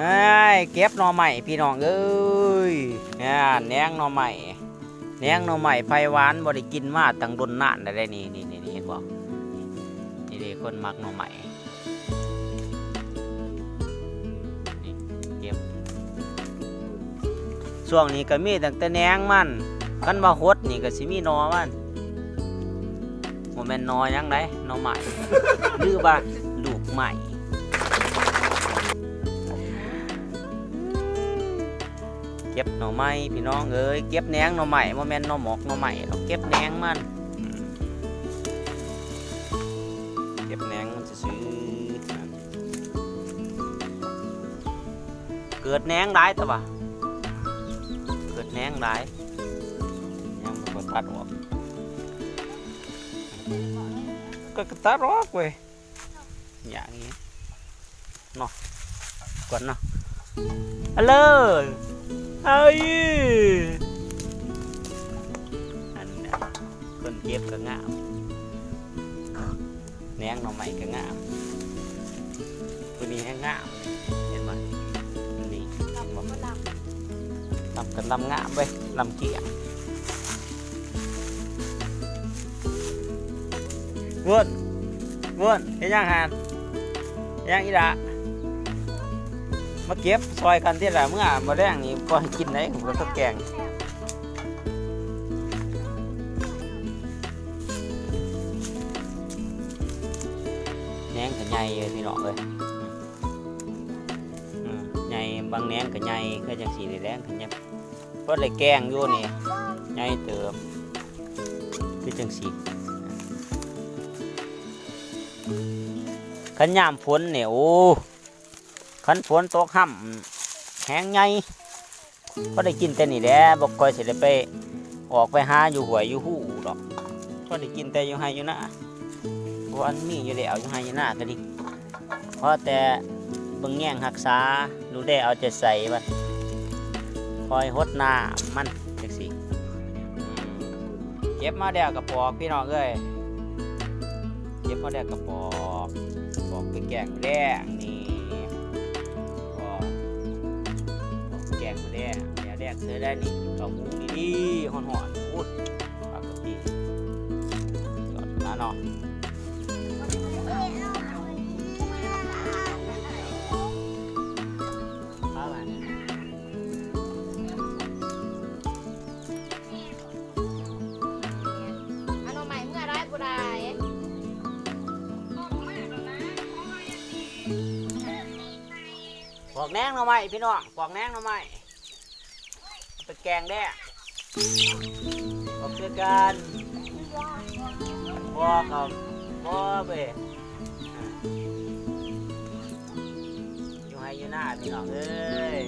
ອ້າຍ ເກັບໜໍ່ໄມ້ພີ່ນ້ອງເອີຍ ແໜງໜໍ່ໄມ້ ແໜງໜໍ່ໄມ້ໄຜ່ຫວານ ບໍ່ໄດ້ກິນມາຕັ້ງດົນນານແລ້ວເດ້ ນີ້ໆໆ ເຫັນບໍ່? ນີ້ເດ້ ຄົນມັກໜໍ່ໄມ້ ນີ້ເກັບ ຊ່ວງນີ້ກໍມີຕັ້ງແຕ່ແໜງມັນ ຄັນວ່າຫົດນີ້ກໍຊິມີໜໍ່ມັນ ບໍ່ແມ່ນໜໍ່ຫຍັງໃດ ໜໍ່ໄມ້ ຫຼືວ່າລູກໄມ້. ເກັບໜໍ່ໄມ້ພີ່ນ້ອງເອີຍ ເກັບແໜງໜໍ່ໄມ້ ບໍ່ແມ່ນໜໍ່ໝອກໜໍ່ໄມ້ດອກ ເກັບແໜງມັນ ອືມ ເກັບແໜງມັນຊື່ໆ ເກີດແໜງຫຼາຍແຕ່ວ່າ ເກີດແໜງຫຼາຍ ຍັງບໍ່ຕັດອອກ ກໍ ກໍຕັດອອກເວີຍ. ຢ່າງນີ້ເນາະ ກ່ອນເນາະ ອາເລີ ເອີຍ ອັນນັ້ນ ຄົນເກັບກໍງາມ ແໜງໜໍ່ໄມ້ກໍງາມ ຜູ້ນີ້ແຮງງາມ ເຫັນບໍ່? ນີ້ ລຳກໍລຳ ລຳກໍລຳງາມເວີຍ ລຳກ້ຽງ ວຸ້ນ ວຸ້ນ ເຮັດຫຍັງຫັ້ນ? ເຮັດຫຍັງອີ່ຫຼ້າ? ມາເກັບຊ່ອຍກັນຕິລະ ເມື່ອມື້ແລງນີ້ບໍ່ໃຫ້ກິນໃດ ກໍຕ້ອງແກງ ແໜງກໍໃຫຍ່ເລີຍພີ່ນ້ອງເອີຍ ອືມ ໃຫຍ່ ບາງແໜງກໍໃຫຍ່ ຄືຈັ່ງຊີ້ນີ້ແຫຼະ ກໍຍັງ ພໍໄດ້ແກງຢູ່ນີ້ ໃຫຍ່ເຕີບ ຄືຈັ່ງຊີ້ ຄັນຍາມຝົນນີ້ ໂອ້ ຄັນຝົນຕົກຮຳແຮງໃຫຍ່ ພໍໄດ້ກິນແຕ່ນີ້ແຫຼະ ບໍ່ຄ່ອຍຊິໄດ້ໄປ ອອກໄປຫາຢູ່ຫ້ວຍຢູ່ຮູດອກ ພໍໄດ້ກິນແຕ່ຢູ່ໄຮ່ຢູ່ນາ ເພາະວ່າມັນມີຢູ່ແລ້ວ ຢູ່ໄຮ່ຢູ່ນາກໍດີ ພໍແຕ່ເບິ່ງແຍງຮັກສາ ດູແລເອົາໃຈໃສ່ມັນ ຄອຍຫົດນ້ຳມັນຈັ່ງຊີ້ ເກັບມາແລ້ວກໍປອກ ພີ່ນ້ອງເອີຍ ເກັບມາແລ້ວກໍປອກ ປອກໄປແກງແລງນີ້ ປອກ ປອກໄປແກງແລງ ແລງເສີຍໄດ້ນີ້ ເຂົ້າຫູດີໆ ຮ້ອນໆ ໂອ້ຍ ປາກກະປີ ຍອດມາເນາະ ເອົາໜໍ່ໄມ້ເມືອໄດ້ບໍ່ໄດ້ ປອກແໜງໜໍ່ໄມ້ພີ່ນ້ອງ ປອກແໜງໜໍ່ໄມ້ ເອົາໄປແກງແດ່ ປອກຄືກັນ ບໍ່ກໍບໍ່ເວີຍ ຢູ່ໄຮ່ຢູ່ນາພີ່ນ້ອງເອີຍ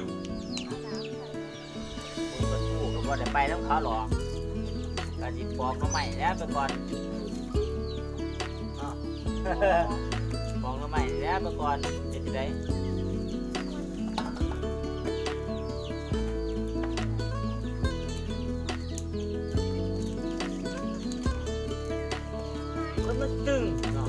ມີປະຕູກໍບໍ່ໄດ້ໄປນຳເຂົາຫຼອກ ກໍຊິປອກໜໍ່ໄມ້ແລ້ວໄປກ່ອນເນາະ ປອກໜໍ່ໄມ້ແລ້ວໄປກ່ອນ ເຮັດຈັ່ງໃດ ມັນມາຕຶງເນາະ.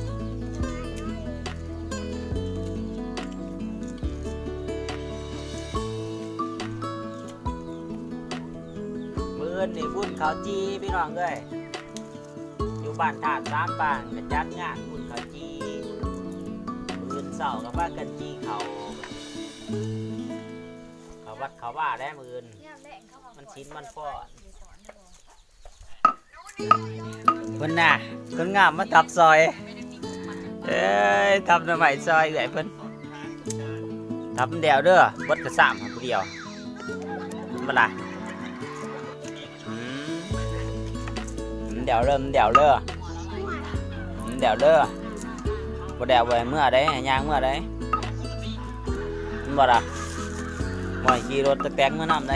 ມື້ອື່ນນີ້ບຸນເຂົ້າຈີ່ພີ່ນ້ອງເອີຍ ຢູ່ບ້ານທາດສາມບ້ານກໍຈັດງານບຸນເຂົ້າຈີ່ ມື້ອື່ນເຊົ້າກໍພາກັນຈີ່ເຂົ້າ ເຂົ້າວັດເຂົ້າວາແລ້ວມື້ອື່ນ ວັນສິນວັນພອນ. ເພິ່ນນະ ຄົນງາມມາທັບຊ່ອຍ ເອີຍ ທັບໜໍ່ໄມ້ຊ່ອຍເອື້ອຍເພິ່ນ ທັບແດ່ວເດີ ເບິດກະຊາມຜູ້ດຽວ ບໍ່ລະ ອືມ ແດ່ວເດີ ແດ່ວເດີ ແດ່ວເດີ ບໍ່ແດ່ວບໍ່ໃຫ້ເມືອໃດ ໃຫ້ຍ່າງເມືອໃດ ແມ່ນບໍ່ລະ ບໍ່ໃຫ້ຂີ່ລົດແຕກໆເມືອນຳໃດ.